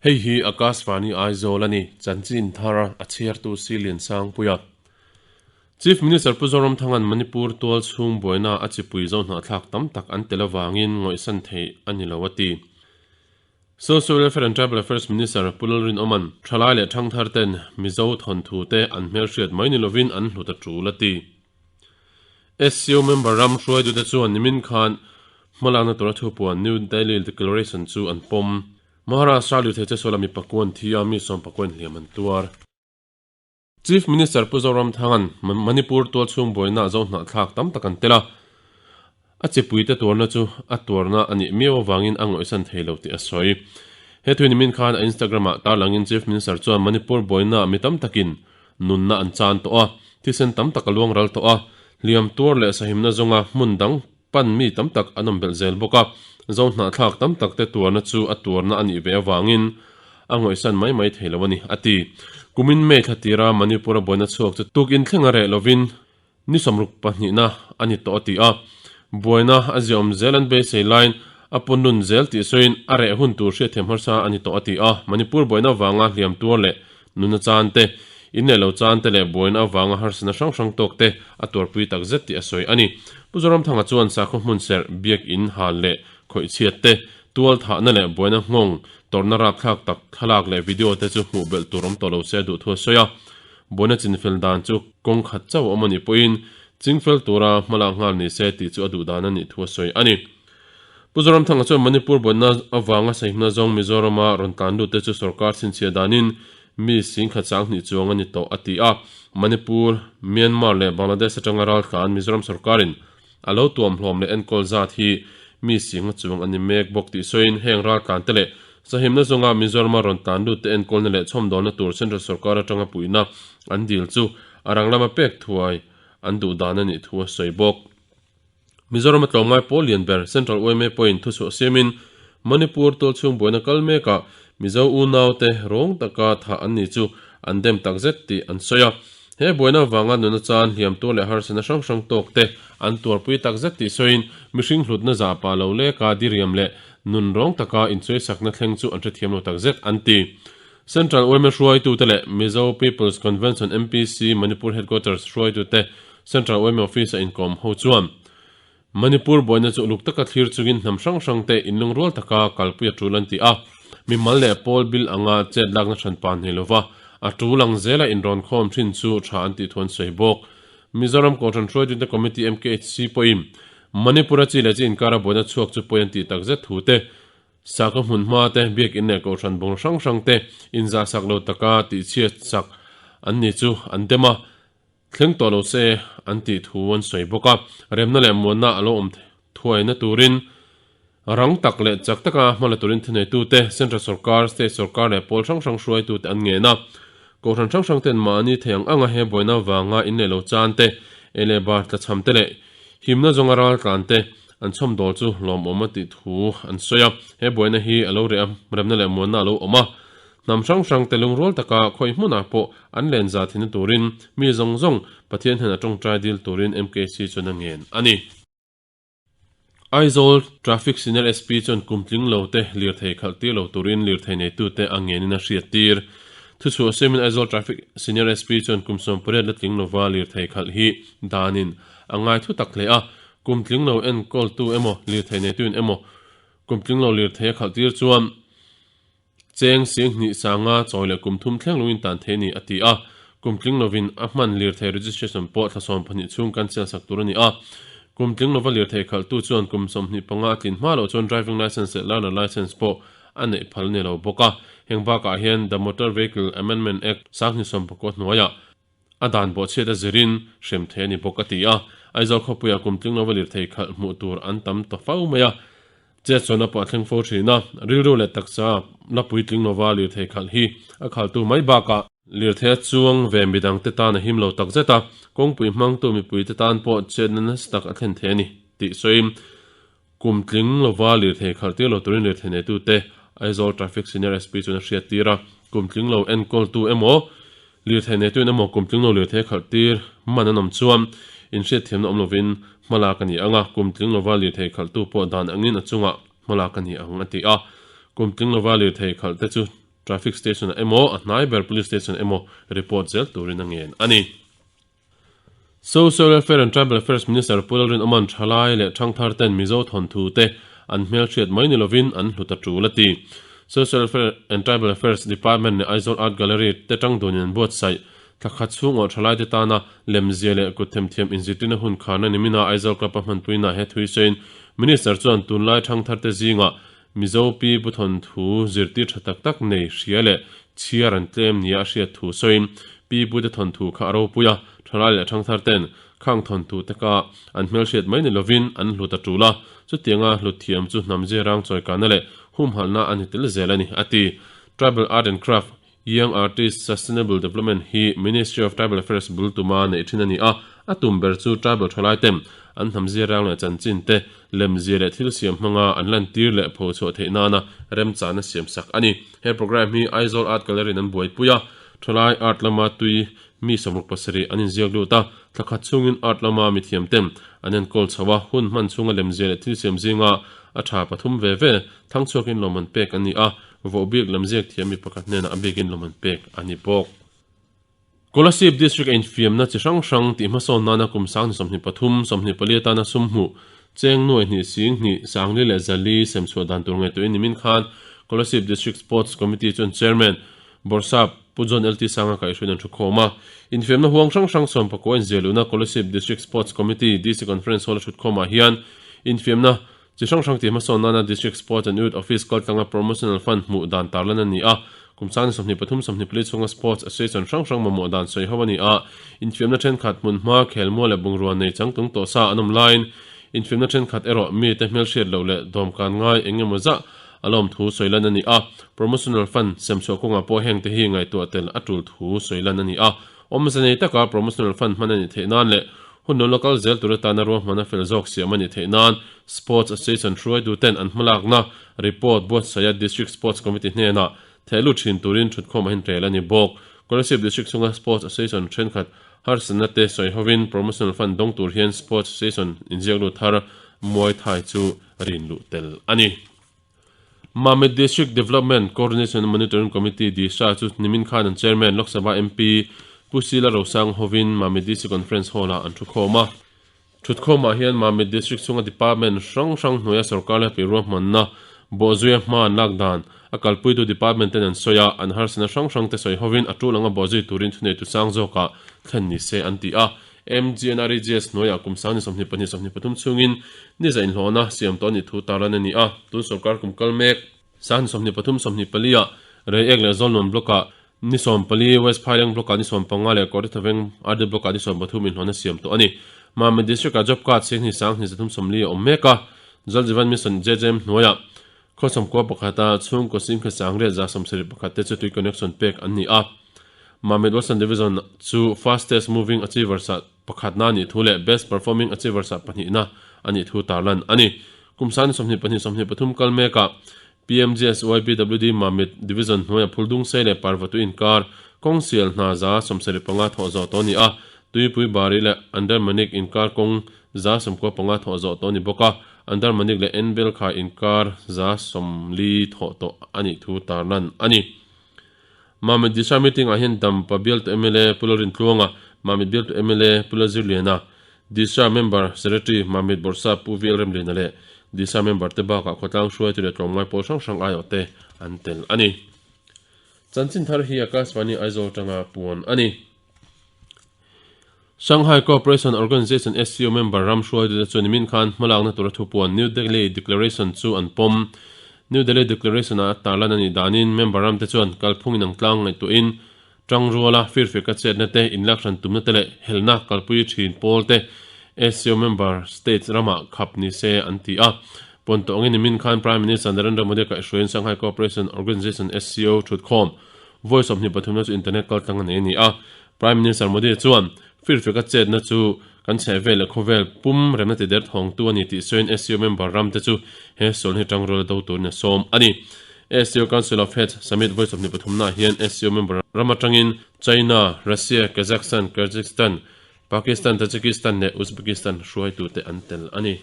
Hei hi Akashvani Aizawl a ni, chanchin thar a chhiartu Silian Sangpuia. Chief Minister Pu Zoramthanga'n Manipur tual chhung buaina a chipui zo hnahthlak tam tak an tel avangin ngawihsan theih a ni lo a ti. Social Welfare and Tribal Affairs Minister Pu Lalrinawma'n thalai leh thangthar ten Mizo thawnthu te an hmelhriat mai ni lovin an hlut a tul a ti. SCO member ram hruaitute chuan nimin khan hmalakna tura thupuan New Delhi Declaration chu an pawm. Maharashtra lirthei che suala mi pakuan thi a, mi sawm pakuan hliam an tuar. Chief Minister Pu Zoramthanga'n Manipur tualchhung buaina zo hnahthlak tam tak an tel a, a chipuite tuarna chu a tuarna a nih miau avangin a ngawihsan thei lo tih a sawi. He thui nimin khan a Instagram-ah tarlangin Chief Minister chuan Manipur buaina mi tam takin nunna an chan tawh a, thisen tam tak a luang ral tawh a, hliam tuar leh sahimna zawnga hmun dang pan mi tam tak an awm belh zel bawk a, zo hnahthlak tam tak te tuarna chu a tuarna a nih ve avangin a ngawihsan mai mai thei lo a ni, a ti. Kumin May thla tira Manipur-a buaina chhuak chu tukin thleng a reh lovin ni sawmruk pahnihna a ni tawh a ti a, buaina a ziaawm zel an beisei laiin a punlun zel tih sawiin a reh hun tur hriatthiam harsa a ni tawh a ti a, Manipur buaina avanga hliam tuar leh Nuna chan te, in leh lo chan te leh buaina avanga harsatna hrang hrang tawk te a tuarpui tak zet tih a sawi a ni. Pu Zoramthanga chuan sakhaw hmun serh, biak in hal leh khawih chhiat te, tual thahna leh buaina nghawng tawrhna rapthlak tak thlalak leh video te chu hmuh belh tur awm tawh lo se a duh thu a sawi a. Buaina chinfel dan chu kawng khat chauh a awm a nih pawhin chingfel tura hmalak nghal ni se tih chu a duh dan a nih thu a sawi a ni. Pu Zoramthanga chuan Manipur buaina avanga sahimna zawng Mizorama rawn tlan lut te chu sorkar chhinchhiah danin mi singkhat sanghnih chuang a ni tawh a ti a. Manipur, Myanmar leh Bangladesh atanga raltlan Mizoram sorkarin a lo tuam hlawm leh enkawl zat hi mi singa chuang a ni mek bawk tih sawiin heng raltlan te leh sahimna zawnga Mizorama rawn tlan lut te enkawlna leh chhawmdawlna tur Central sorkar atanga puihna an dil chu a rang lama pek thuai an duh dan a nih thu a sawi bawk. Mizoram a tlawmngai pawl lian ber Central yma pawhin thuchhuah siamin Manipur tualchhung buaina kal mekah Mizo unaute rawng taka thah an ni chu an dem takzet tih an sawi a. He buaina avanga nuna chan hliam tur leh harsatna hrang hrang tawk te an tuarpui takzet tih sawiin mihring hlutna zah pah lo leka diriam leh nun rawng taka inchuaisakna thleng chu an hrethiam lo takzet an ti. Central yma hruaitute leh Mizo People's Convention, MPC, Manipur Headquarters hruaitute Central yma Office-a inkawm ho chuan Manipur buaina chu uluk taka thlir chungin hnam hrang hrangte inlungrual taka kalpui a tul an ti a. Mimal leh pawl bil anga chet lakna hran pa nei lova a tul ang zela inrawn khawm thin chu tha an tih thu an sawi bawk. Mizoram Kohhran Hruaitute Committee, MKHC, pawhin Manipur-a chi leh chi inkara buaina chhuak chu pawi an tih takzet thu te Sakhaw hmun hma te, biakinn leh kohhran bung hrang hrang te inzahsak lo taka tihchhiat sak an ni chu an dem a, thleng tawh lo se an tih thu an sawi bawk a. Remna leh muanna a lo awm thuaina turin rang tak leh chak taka hma la turin thuneitute, Central sawrkar, State sawrkar leh pawl hrang hrang hruaitute an ngen a. Kohhran hrang hrang ten mahni thei ang anga he buaina vanga in leh lo chan te, ei leh bar tlachham te leh himna zawnga raltlan te An chhawmdawl chu lawmawm a tih thu an sawi a, he buaina hi a lo reh a, remna leh muanna a lo awm a. Hnam hrang hrang te lungrual taka khawi hmunah pawh an len za thinna turin mi zawng zawng Pathian hnenah tawngtai dil turin MKC chuan a ngen a ni. Aizawl Traffic Senior SP chuan kum tling lo te lirthei khalh tir lo turin lirthei neitute a ngenin a hriat tir. Thuchhuah siamin Aizawl Traffic Senior SP chuan kum 18 la tling lova lirthei khalh hi danin a ngai thu tak hle a, Kum tling lo enkawltu emaw, lirthei neituin emaw kum tling lo lirthei a khalh tir chuan cheng sing hnih sanga chawi leh kum thum thleng lungin tan thei a ni, a ti a. Kum tling lovin a hman lirthei registration pawh thla 12 chhung kan sialsak tur a ni a. Kum tling lova lirthei khalhtu chuan kum 25 a tlin hma loh chuan driving licence leh learner licence pawh a neih phal a ni lo bawk a. Heng bakah hian The Motor Vehicle Amendment Act sanghnih sawmpakua hnuaiah A dan bawhchhiat a zirin hrem thei a ni bawk a ti a. Aizawl khawpuiah kum tling lova lirthei khalh hmuh tur an tam ta fo mai a. Chet chuan a pawh a thleng fo thin a. Rilru leh taksa la puitling lova lirthei khalh hi a khaltu mai bakah lirthei a chuang ve midangte tan a him lo takzet a, kawngpui hmangtu mipuite tan pawh chetna nasa tak a thlen thei a ni tih sawiin kum tling lova lirthei khalh tir lo turin lirthei neitute Aizawl Traffic Senior SP chuan a hriat tir a, kum tling lo enkawltu emaw lirthei neituin emaw kum tling lo lirthei khalh tir man an awm chuan inhriatthiamna awm lovin hmalak a ni ang a, kum tling lova lirthei khalhtu pawh dan angin a chungah hmalak a ni ang a ti a, kum tling lova lirthei khalh te chu. Traffic Station ah emaw, a hnai ber Police Station emaw report zel turin a ngen a ni. Social Welfare and Tribal Affairs Minister Pu Lalrinawma'n thalai leh thangthar ten Mizo thawnthu te an hmelhriat mai ni lovin an hlut a tul a ti. Social Welfare and Tribal Affairs Department leh Aizawl Art Gallery te tang dunin an buatsaih. Thla khat chhung awh thalai te tana lemzia leh kut themthiam inzirtirna hun kharna nimina Aizawl Club a hmanpuina he thui sawiin Minister chuan tunlai thangthar te zingah Mizo pi pu thawnthu zirtir tha tak tak nei hria leh chhiar an tlem nia a hriat thu sawiin pi pute thawnthu kha a ropui a, thalai leh thangthar ten khang thawnthu te kha an hmelhriat mai ni lovin an hlut a tul a, chutianga hlut thiam chu hnam zirang chawikana leh humhalhna a ni tel zel a ni, a ti. Tribal Art and Craft Young Artist Sustainable Development hi Ministry of Tribal Affairs bul tuma neih thin a ni a, a tum ber chu tribal thalai ten an hnam zirang leh chanchin te, lemzia leh thil siam hmanga an lantir leh pho chhuah theih nana remchana siam sak a ni. He programme hi Aizawl Art Gallery in an buaipui a, thalai art lama tui mi 67 an inziak lut a, thla khat chhungin art lama mithiam ten an enkawl chho a, hun hman chhunga lemzia leh thil siam zinga a tha pathum ve ve thangchhuakin lawmman pek an ni a. Vohbik lam ziak thiam mi pakhat hnenah a bikin lawm an pek a ni bawk. Kolasib District a infiamna chi hrang hrang tih hmasawn nana kum sang ni 23, 24 atana sum hmuh, cheng nuai hnih sing hnih, sangli leh zali sem chhuah dan tur ngaihtuahin nimin khan Kolasib District Sports Committee chuan Chairman Bawrhsap Pu John LT Sanga kaihhruaiin an thukhawm a. Infiamna huang hrang hrang sawmpakua inziahluhna Kolasib District Sports Committee DC Conference Hall a thutkhawmah hian infiamna Chi hrang hrang tih hmasawn nana District Sports and Youth Office kaltlanga Promotional Fund hmuh dan tarlan a ni a, kum sang ni 23, 24 chhunga Sports Association hrang hrang mamawh dan sawi ho a ni a, infiamna thenkhat hmunhma, khelmual leh bungrua nei changtlung tawh sa an awm laiin infiamna thenkhat erawh mite hmelhriat loh leh dawmkan ngai eng emaw zah a lawm thu sawi lan a ni a, Promotional Fund semchhuah kawngah pawh hengte hi ngaihtuah tel a tul thu sawi lan a ni a, awmze nei taka Promotional Fund hman a nih theih nan leh Hun lo la kal zel tur atana ruahman a fel zawk siam a nih theih nan Sports Association hruaituten an hmalakna report buatsaia District Sports Committee hnenah thehlut thin turin thutkhawm a inrel a ni bawk. Kolasib District chhunga Sports Association thenkhat harsatna te sawi hovin Promotional Fund dawng tur hian Sports Association inziak lut thar Muay Thai chu rin luh tel a ni. Mamit District Development Coordination and Monitoring Committee, DISHA, chu nimin khan an Chairman Lok Sabha MP Pu Sila Rosang hovin Mamit DC Conference Hall-ah an thukhawm a. Thutkhawmah hian Mamit District chhunga Department hrang hrang hnuaia sorkar leh peiruahmanna bawhzuia hma an lak dan a kalpuitu Department ten an sawi a, an harsatna hrang hrang te sawi hovin a tul anga bawhzui turin thuneitu sang zawkah thlen ni se an ti a. MGNREGS hnuaiah kum sang ni 22, 23 chhungin ni za inhlawhna siam tawh a nih thu tarlan a ni a, tun sorkar kum kal mek sang ni 23, 24 ah Reiek leh Zawlnuam Block-ah ni 14, West Phaileng Block-ah ni 15 leh Kawrtithaveng RD Block-ah ni 13 inhlawhna siam tawh a ni. Mamit District-ah Job Card sing hnih sang hnih zathum 40 a awm mek a, Jal Jeevan Mission, JJM, hnuaiah khaw sawmkua pakhata chhungkaw sing sang riat za 71 te chu tui connection pek an ni a. Mamit Western Division chu Fastest Moving Achievers ah pakhatna a nih thu leh Best Performing Achievers ah pahnihna a nih thu tarlan a ni. Kum sani 22, 23 kal mekah PMGSYPWD Mamit Division hnuaia Phuldungsei leh Parvatu inkar kawng sial hna 75 thawh zawh tawh a ni a, Tuipui Bari leh Andarmanik inkar kawng 95 thawh zawh tawh a ni bawk a, Andarmanik leh Enbelkhai inkar 40 thawh tawh a nih thu tarlan a ni. Mamit Disha meeting ah hian Dampa bialtu mla Pu Lalrintluanga, Mamit bialtu mla Pu Lalzirliana, Disha member Secretary Mamit Bawrhsap Pu VL Remliana leh Disha member te bakah khawtlang hruaitu leh tlawmngai pawl hrang hrang aiawh te an tel a ni. Chanchin thar hi Akashvani Aizawl atanga puan a ni. Shanghai Cooperation Organization, SCO, member ram hruaitute chuan nimin khan hmalakna tura thupuan New Delhi Declaration chu an pawm. New Delhi Declaration-a tarlan a nih danin member ramte chuan kalphung inang tlang ngaihtuahin tangruala firfiaka chetna te, inlakhran tumna te leh helna kalpui thin pawl te SCO member states ramah khap ni se an ti a. Puan tawh angin nimin khan Prime Minister Narendra Modi kaihhruaiin Shanghai Cooperation Organization, SCO, thutkhawm vawi 23 chu internet kaltlang a nei a ni a. Prime Minister Modi chuan firfeka chetna chu kan chhehvel leh khawvel pum remna ti der thawngtu a ni tih sawiin SCO member ram te chu he sual hi tangrual a do turin a sawm a ni. SCO Council of Heads Summit vawi 23 naah hian SCO member ram atangin China, Russia, Kazakhstan, Kyrgyzstan, Pakistan, Tajikistan leh Uzbekistan hruaitute an tel a ni.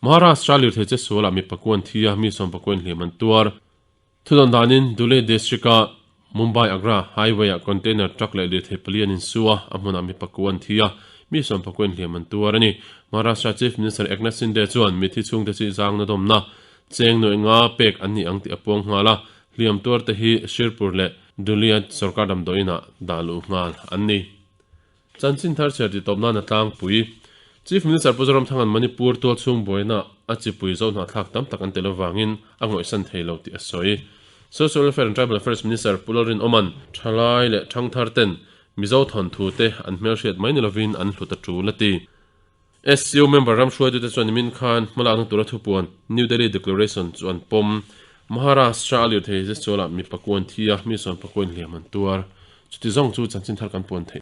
Maharashtra lirthei che sualah mi pakuan thi a, mi sawm pakuan hliam an tuar. Thudawn danin Dhule District-a Mumbai-Agra Highway-ah container truck leh lirthei pali an insu a, a hmunah mi pakua an thi a, mi sawmpakuin hliam an tuar a ni. Maharashtra Chief Minister Eknath Shinde chuan mithi chhungte chi zangna dawmna cheng nuaih nga pek an ni ang tih a puang nghal a, hliam tuarte hi Shirpur leh Dhulia sorkar damdawiinah dah luh nghal an ni. Chanchin thar chhiar tih tawp nan a tlangpui. Chief Minister Pu Zoramthanga'n Manipur tualchhung buaina a chipui zo hnahthlak tam tak an tel avangin a ngawihsan thei lo tih a sawi. Social Welfare and Tribal Affairs Minister Pu Lalrinawma'n thalai leh thangthar ten Mizo thawnthu te an hmelhriat mai ni lovin an hlut a tul a ti. SCO member ram hruaitute chuan nimin khan hmalakna tura thupuan New Delhi Declaration chu an pawm. Maharashtra a lirthei Zesualah mi pakuan thi a, mi sawm pakuan hliam an tuar. Chuti zawng chu chanchin thar kan puan theih.